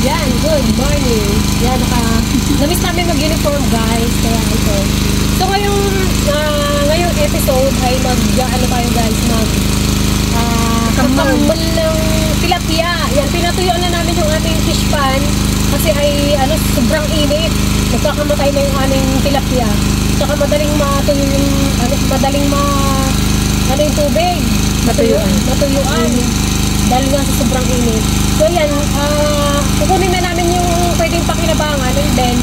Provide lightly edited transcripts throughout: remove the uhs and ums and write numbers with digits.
Yan, good morning. Yan, namiss namin mag-uniform guys, kaya ito. So ngayong episode ay ano tayo guys, kakambal ng tilapia. Yan, pinatuyuan na namin yung ating fish pan kasi ay sobrang init. Nagkakamatay na yung aming tilapia. Tsaka madaling matuyo yung yung tubig. Matuyuan. Dahil nga sa sobrang init. So yan, kukunin na namin yung pwedeng pakinabangan and then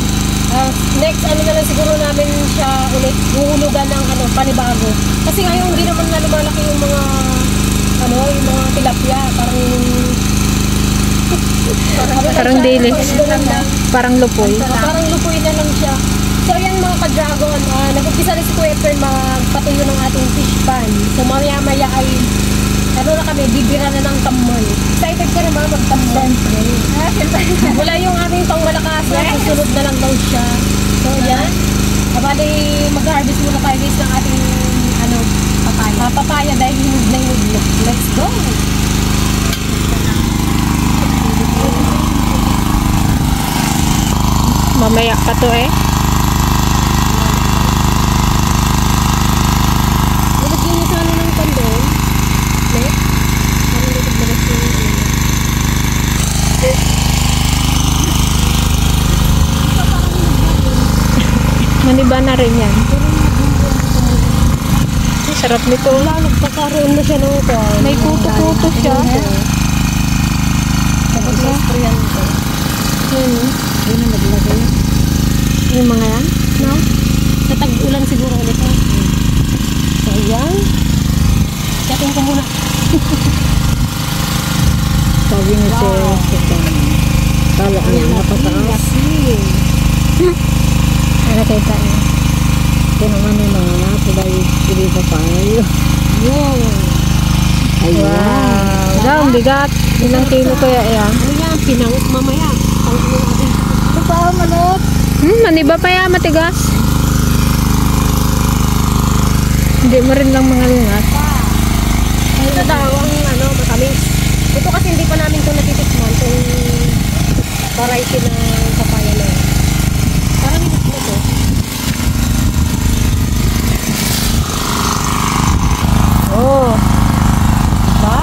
next na lang siguro namin siya ulit huhulugan ng panibago. Kasi ngayon hindi naman na lumalaki yung mga tilapia, parang dili. Parang lupoy. Parang lupoy na lang siya. So ayan mga ka-dragon, nag-umpisa na si Kuya Efren magpatuyo ng ating fish pan. So maya-maya ay bibira na ng tamon. Excited ka na ba mag-tamon? Wala yung aming pang malakas na, susunod na lang daw siya. So yan, abali mag-harvest muna tayo guys ng ating papaya dahil hinog na hinog. Let's go! Mamaya pa to eh. Nilagyan niyo sana ng pandon. Maniba na rin yan. Sarap nito. Nagkakaroon na siya ng may kuto-kuto siya. Tapos na-sprayan ito. Yun ang naglagay. Yung mga yan? No? Sa tag-ulan siguro ulit. So ayan. Yakin ko muna. Sabi niya siya. Kala niya napataas. Ano kayo tayo? Ito naman yung mga nato dahil hindi pa tayo. Yun. Wow. Ang bigat. Ilang kilo kaya yan? Ano yan? Pinangot mamaya. Ito pa malot. Maniba pa yan. Matigas. Hindi mo rin lang mga lungat. Ito daw ang matamis. Ito kasi hindi pa namin ito natitikman. Itong variety ng papaya na yan. Parang ito ito. Oh. Diba?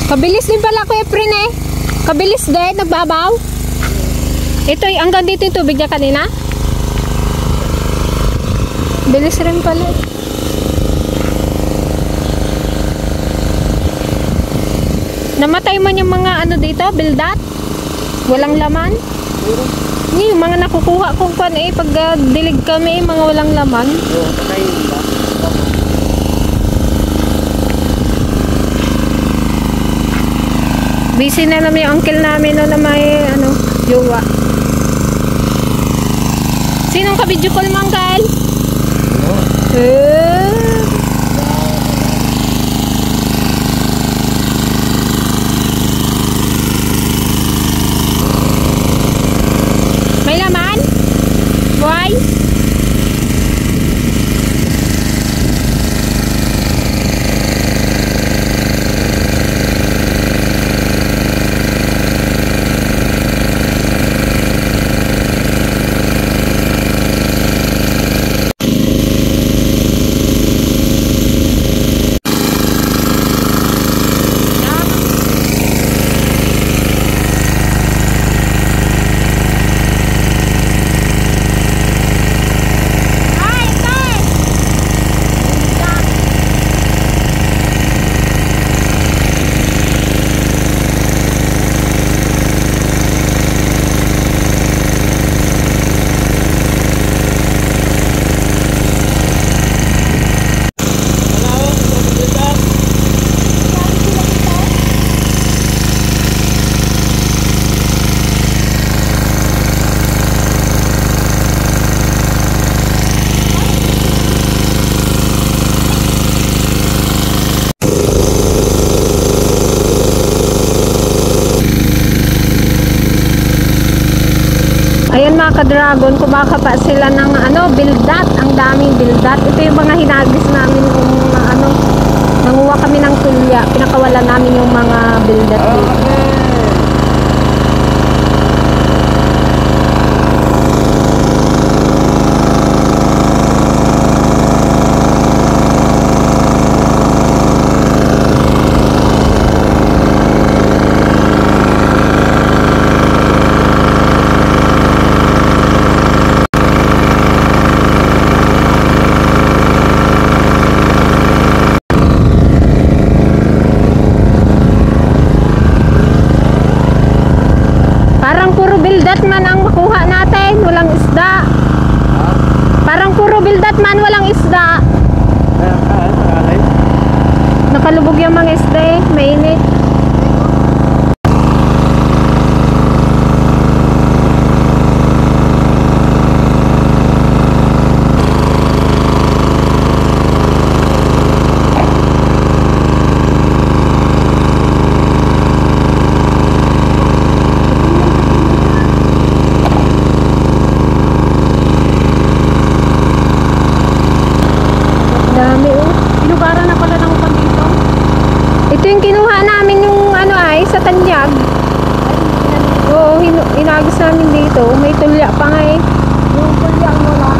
Kabilis din pala Kuya Efren eh. Kabilis din. Nagbabaw. Ito, hanggang dito yung tubig niya kanina. Bilis rin pala. Namatay man yung mga dito, bildat. Walang laman. Yung mga nakukuha kong pan pag dilig kami, mga walang laman. Busy na naman yung uncle namin na may jowa. Sinong ka-video call mo, uncle? May laman? Boy? mga ka-dragon, kumakapa sila ng bildat. Ang daming bildat. Ito yung mga hinagis namin yung nanguha kami ng tulya. Pinakawalan namin yung mga bildat dito. Parang puro bildat man ang makuha natin, walang isda. Parang puro bildat man, walang isda. Nakalubog yung mga isda eh, mainit. Dami oh. Pinubaran na pala ng pandito. Ito yung kinuha namin yung sa Tanyag. Oo, inagos namin dito. May tulya pa nga eh. Yung tulya ang wala.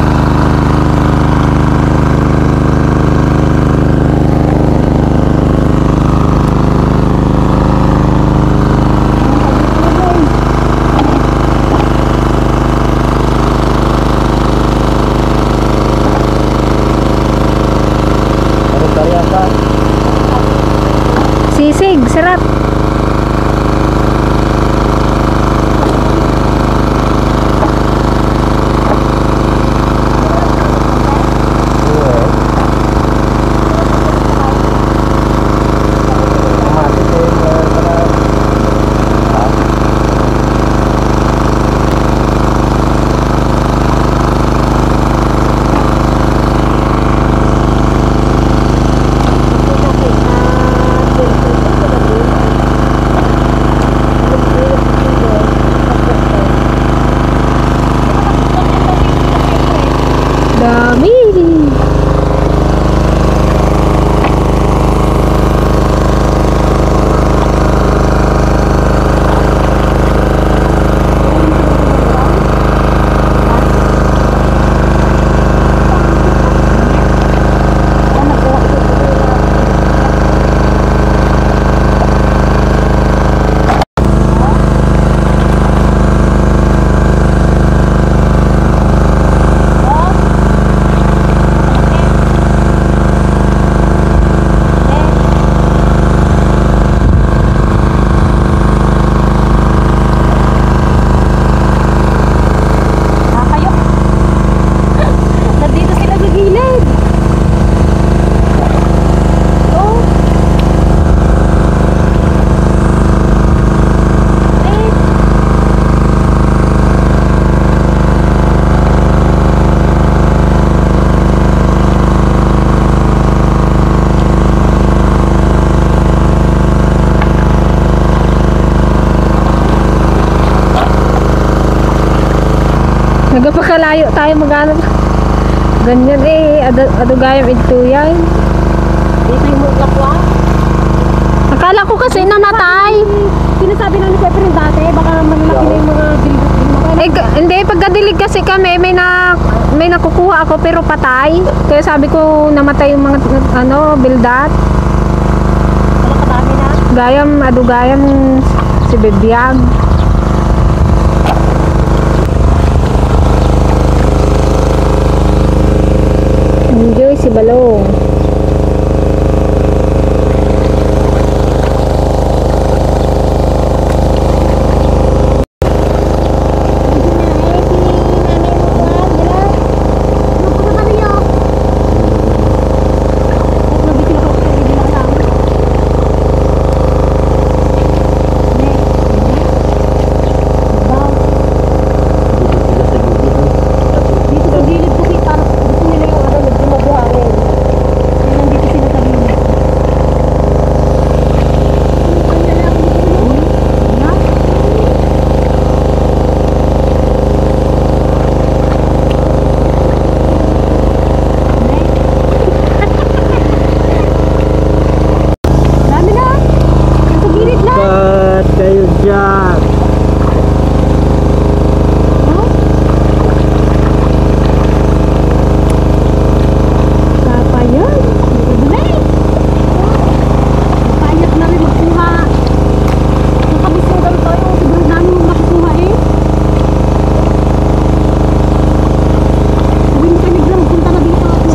Sisig, sarap. Dami. Nagapakalayo tayo maghanap. Ganyan eh, adugayam ito yan. Dito yung mutlakwa. Akala ko kasi namatay. Sinasabi na ni Pepper dati, baka malaki na yung mga bildat. Hindi, pagkadilig kasi kami, may nakukuha ako pero patay. Kaya sabi ko namatay yung mga bildat. Wala kadami na. Gayam, adugayam si Bebiyag. Enjoy si Balong.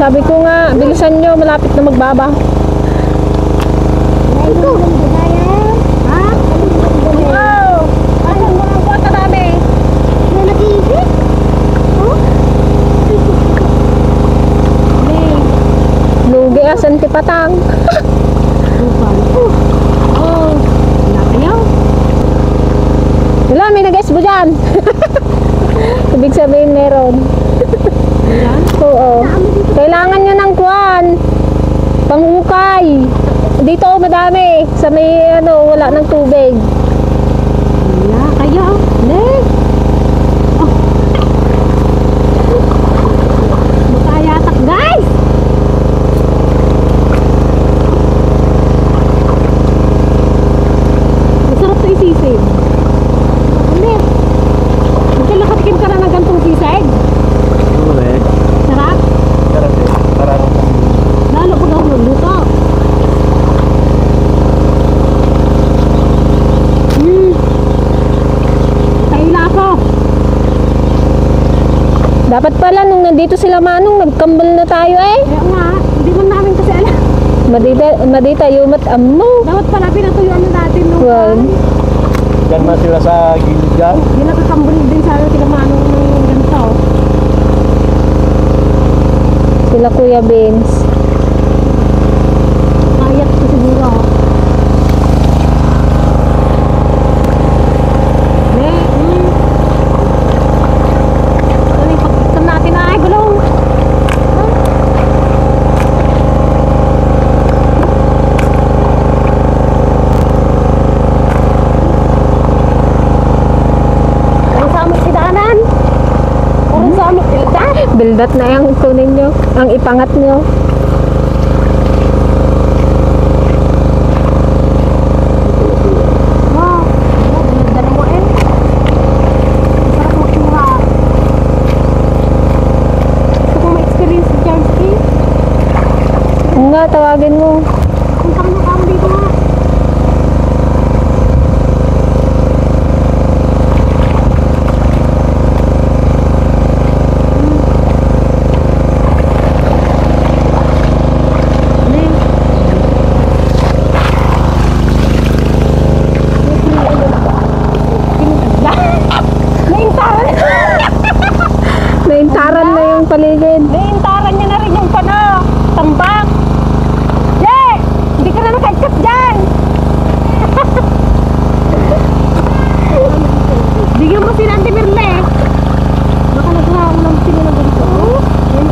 Sabi ko nga, bilisan nyo, malapit na magbaba. Ha? Wow! Asan mo ang kota namin? Lugi asan ti patang. Oh, wala kayo? Wala, may nag-esbo dyan. Ibig sabihin meron. Ayan. Oo. Kailangan nyo ng kuwan. Panghukay. Dito madami. Sa may wala ng tubig. Wala kayo? Ne? Oh. Makayatak guys! Masarap to isisig. Hindi. Magkalakatikim ka na ng gantong sisig. Sarap. Lalo pag ako nagluto. Kaila ako. Dapat pala nung nandito sila Manong, nagkambal na tayo eh. Kaya nga, hindi man namin kasi alam. Madita yumat ammo. Dapat pala pinatuyuan na natin nung Well. Diyan na sila sa gilid dyan. Hindi nakakambal din sana sila manong ng ganito. Sila Kuya Vince. Kayat ko siguro. Ano yung pagkakam natin na ay gulong? Ang samot sidaanan. Ang samot dilda. Bildat na yung kunin nyo. Ang ipangat nyo. Wow, dala mo eh. Sarap magkuha. Gusto kong ma-experience si Charles E. Oo nga, tawagin mo. Punta ka na kamo dito nga. Naintaran na yung paligid. Naintaran niya na rin yung tambak. Yay! Hindi ka na nakagkat dyan. Bigyan mo si Auntie Mirle. Baka nagawa mo lang sila na ganito. Yan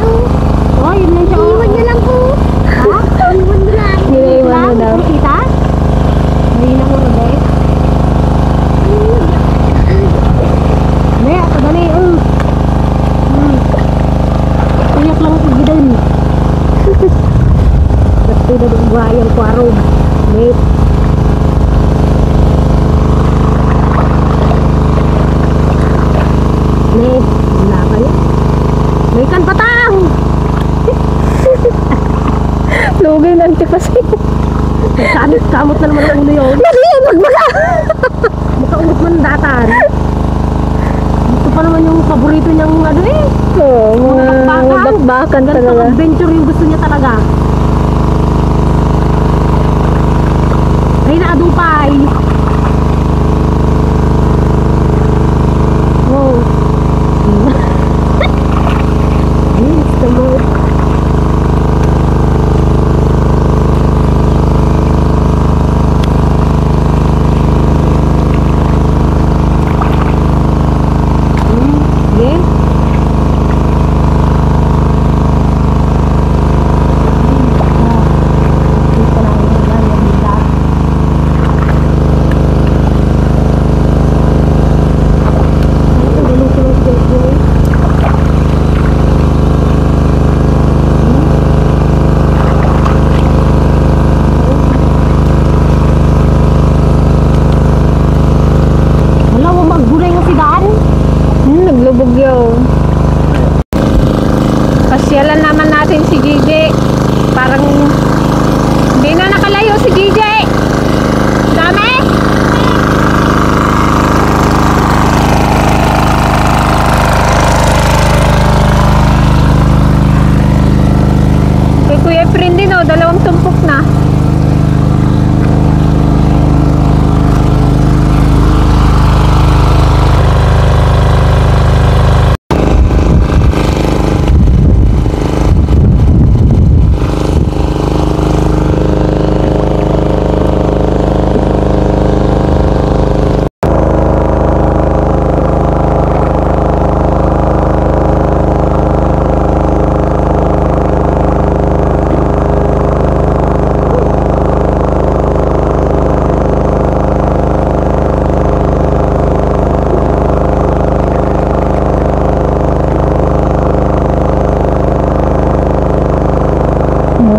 o. Oh, yun lang siya. Iiwan niya lang po. Ha? Iiwan mo lang. Iiwan mo daw. Kita? Mahina mo na ba eh? Maya, kadali. Iyak lang ang igidan. Basta na doon buhayan ko araw. Mate. Mate, wala kayo. May kan patang! Lugi ng tipasin. Kamot na naman ang ulo yun. Mariyan, magbala! Makaungot man datan. Ito pa naman yung paborito niyang eh. Oo, mga bakbakan Ganito talaga. adventure yung gusto niya talaga. Ay, naadupay. Oh. Yes, tamo. Yeah. Naglubog yun. Pasyalan naman natin si Gigi. Parang hindi na nakalayo si Gigi. Dami!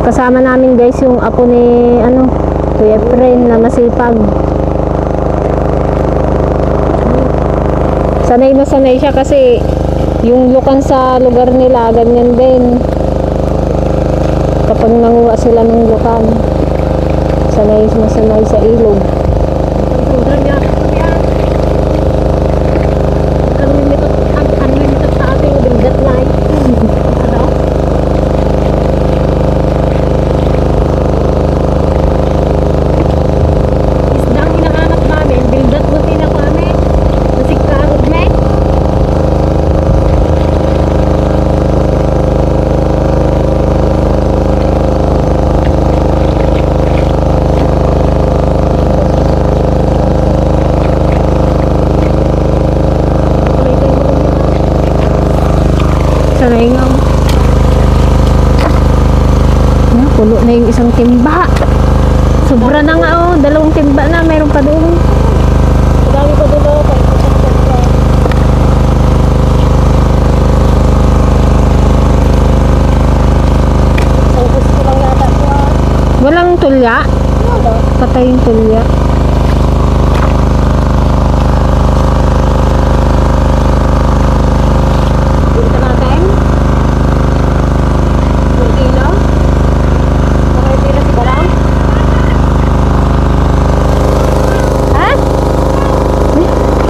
Kasama namin guys yung apo ni Kuya Efren na masipag. Sanay na sanay siya kasi yung lukan sa lugar nila ganyan din. Kapag nanguha sila ng lukan, sanay na sanay sa ilog. Ang sudan niya. Unlimited sa ating bildat light. Ano? Isdang hinahanap namin, bildat mo sila kami. Nasig karod me. Sanay nga. Pulo na yung isang timba. Sobra na nga dalawang timba na, mayroon pa doon. Dami ko dulo. Isang gusto lang yata ko Walang tulya. Wala. Patay yung tulya. Punta natin. 1 kilo. Okay, pila si Barang. Ha?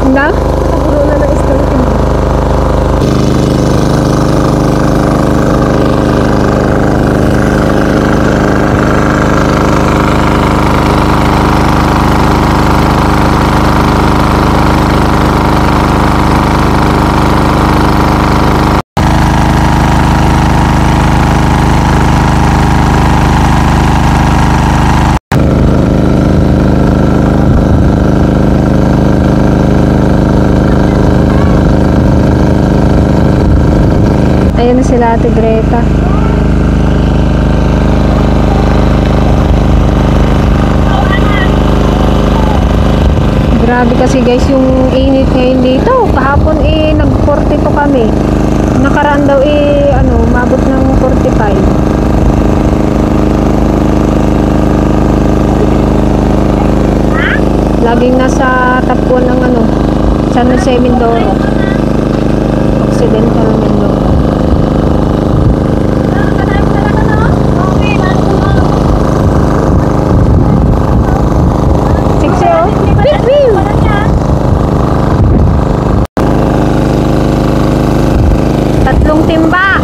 Hanggang? Nakaburo na ng isang timba. Ayan na sila Ate Greta. Grabe kasi guys yung init ngayon dito. Kahapon nag-42 kami. Nakaraan daw umabot ng 45. Laging nasa tapuan ng San Jose Mindoro. Occidental Mindoro. Tatlong timba.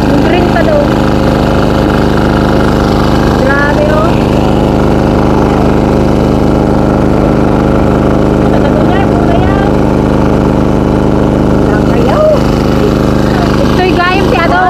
Yung green pa daw. Grabe Ito'y gayong piado.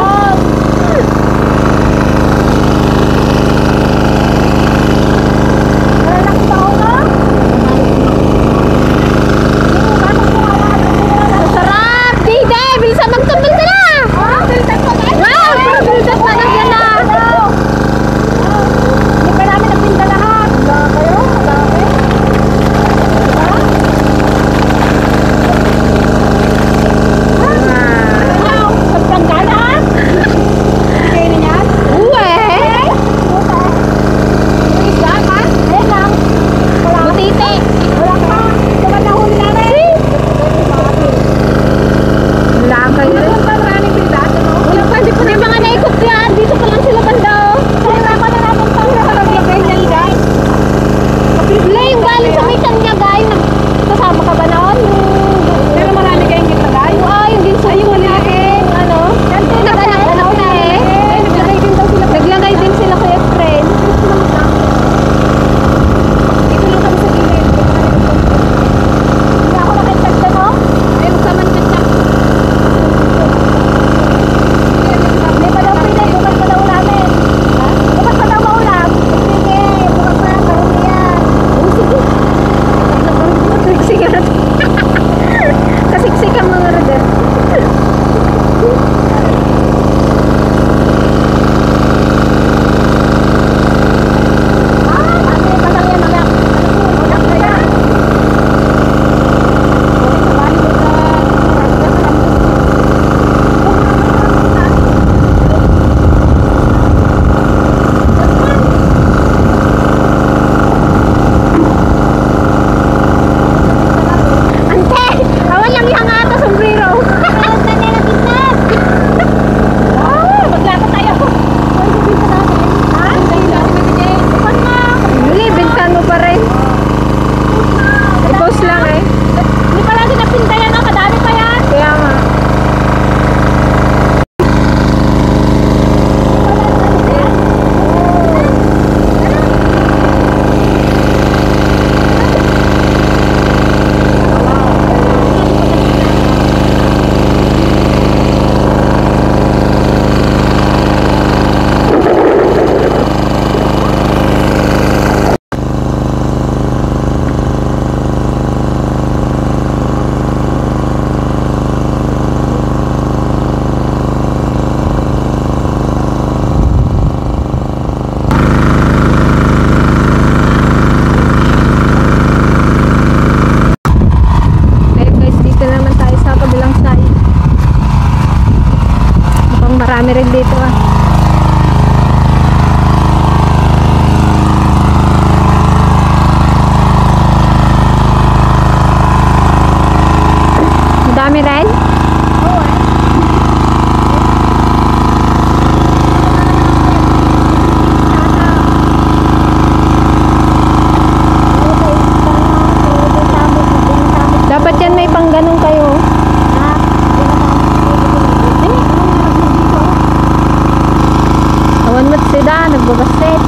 Ba't sila nagbabasit?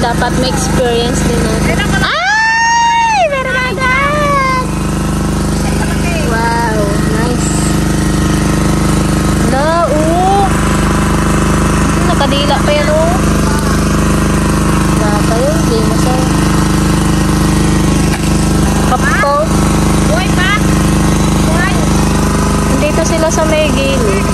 Dapat may experience din natin. Ay! Meron agad! Wow, nice. Nakadila pa yan, oh. Baka yun, di mo siya. Kapto. Uy, pa! Uy! Dito sila sa may gilid.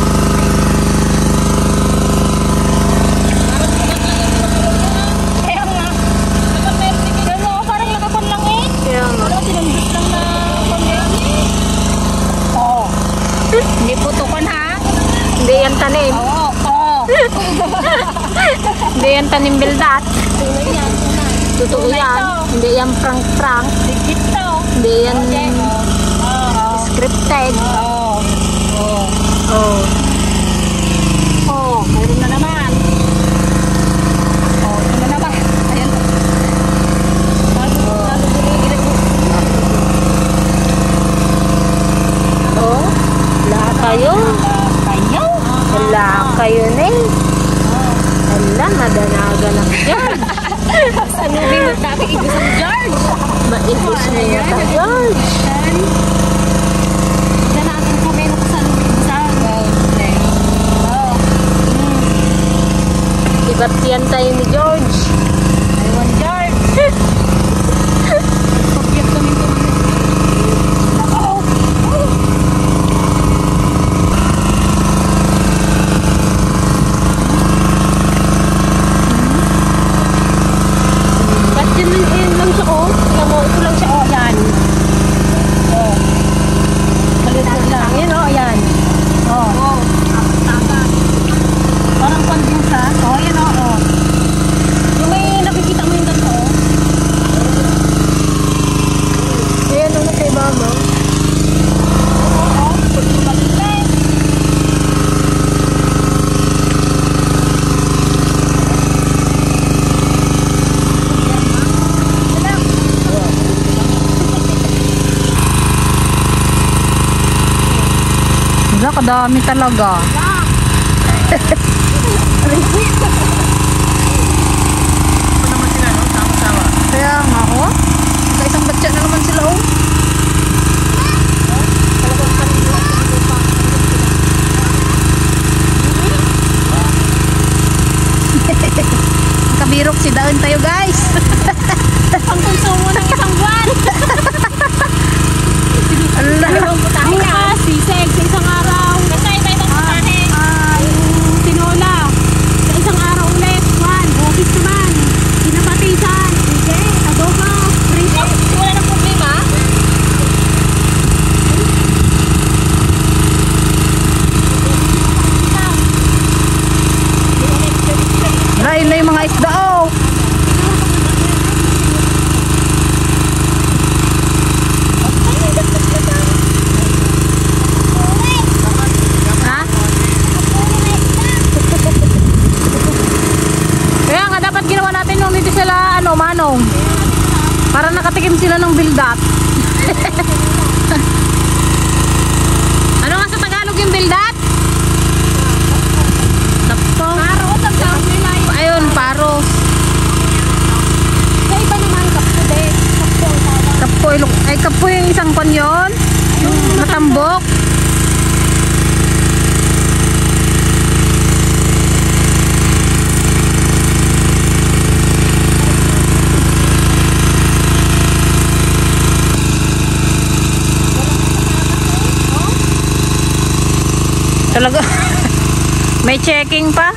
Hindi putukan ha? Hindi yan tanim. Oo. Hindi yan tanim bildat. Totoo yan. Hindi yan prank-prank. Digit to. Hindi yan scripted. Meron na naman. Ito na naman. Ayan. Kayo? Wala kayo na eh. Wala, madanaga na dyan. Sanubing mo dati ibig ang George. Maibos mo na ka, George. Danagan kami na sanubing sa Iba't yan tayo ni George. Aywan George. Pagkip kami ito. Kadami talaga. Kaya nga, oh. Sa isang batya na naman sila, oh. Kabirok si Daon tayo, guys. Ang konsumo ng isang buwan. Dalawang putahe ka. Sisig sa isang araw. Basta iba-ibang putahe. Yung tinola. Sa isang araw ulit. Office naman. Kinapatisan. Sige. Adobo. Rito. Wala ng problema. Lain na yung mga isda, oh. Sila manong para nakatikim sila ng bildat. Ano nga sa Tagalog yung bildat? Tapo. Paros ang tawag nila yun. Ayun, paros. Sa iba naman, kapso din. Kapso ang tawag. Kapoy, ay kapoy yung isang kon yun. Yung matambok. Talaga. May checking pa.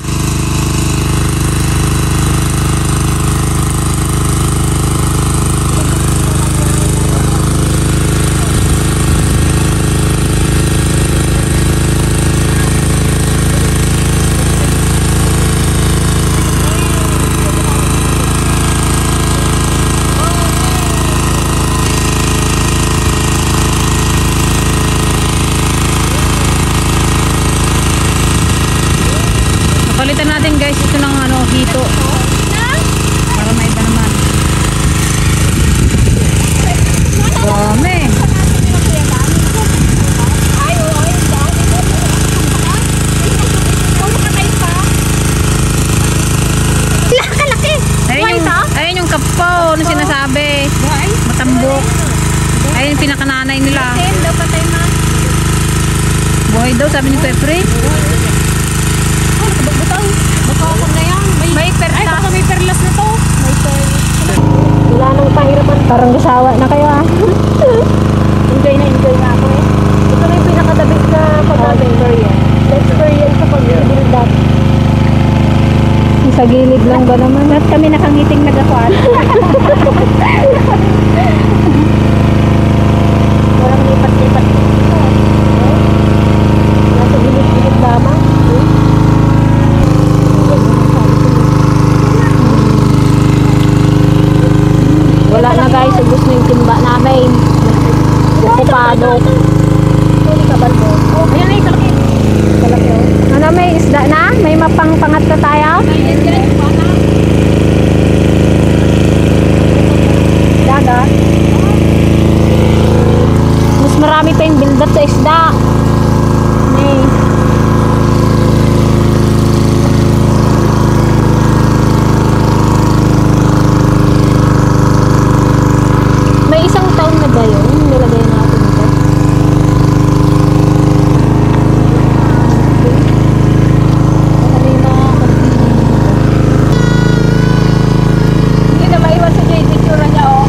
Palitan natin guys ito ng ano, hito. Para may iba naman. Dami. Ay, oo, ay, dami. Puro patay pa. Laki! Ayun yung kapo na sinasabi. Matambok. Ayun yung pinakananay nila. Daw patay ma. Buhay daw sabi ni Pepre. Butang. Baka ako na yan. May perlas. Ay, baka may perlas na to. May perlas. Wala nang pahirapan. Parang gasawa na kayo ah. Enjoy na ako eh. Ito na yung pinakadabis na pag-experience. Experience sa pag-build up. Sa gilid lang ba naman? At kami nakangiting nagakuan. Walang lipat-lipat. Nasa gilid-gilid lamang. Wala na guys, ubos na yung timba namin. Okupado. Tuli ka balbo. Oh, ayan ay kalaki. Kalaki oh. Ano, may isda na? May mapang-pangat na tayo? Dagat. Mas marami pa yung bildat sa isda. May. May isang taon na ba yun? Nilagay natin ito. Hindi na maiwan sa JT tsura niya oh.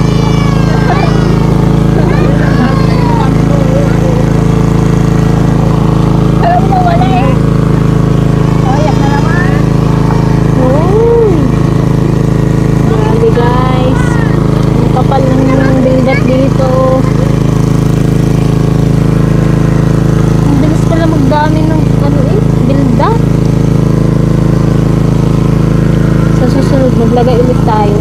Alam mo wala eh. Oh, yak na naman. Grabe guys. Ang kapal ng bildat dito. Ang bilis pala magdami ng ano bildat. Sa susunod maglagay ulit tayo.